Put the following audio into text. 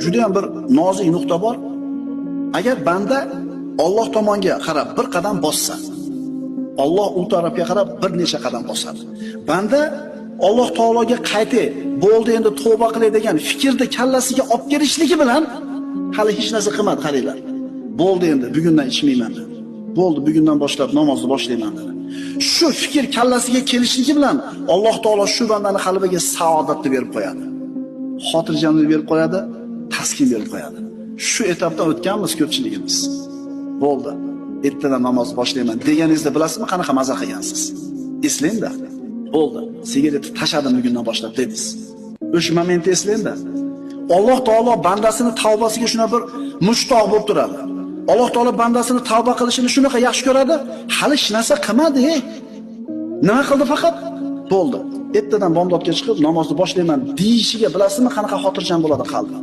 Juda ham bir nozik nuqta bor. Agar banda Alloh tomonga qarab bir qadam bossa, Alloh u tarafga qarab bir necha qadam bosadi. Banda Alloh taologa qaytay, bo'ldi endi tavba qilay degan fikrni kallasiga olib kelishligi bilan hali hech narsa qilmadi, qaranglar. Bo'ldi endi bugundan ichmayman dedi. Bo'ldi, bugundan boshlab namozni boshlayman dedi. Shu fikr kallasiga kelishligi bilan Alloh taolo shu bandani qalbiga saodatni berib qo'yadi. Xotirjamlik berib qo'yadi, taskin berib qo'yadi. Shu etapdan o'tganmiz ko'pchiligimiz. Bo'ldi. Ertadan namoz boshlayman deganingizda bilasizmi qanaqa maza qilgansiz? Eslang-da. Bo'ldi. Sigaretni tashladim bugundan boshlab dedingiz. O'sha momentni eslang-da. Alloh taolo bandasini tavbasiga shuna bir mushtoq bo'lib turadi. Alloh taolo bandasini tavba qilishini shunaqa yaxshi ko'radi. Hali hech narsa qilmadi. Nima qildi faqat? Bo'ldi. Ertadan bomdodga chiqib namozni boshlayman deyishiga bilasizmi qanaqa xotirjam bo'ladi qalbi?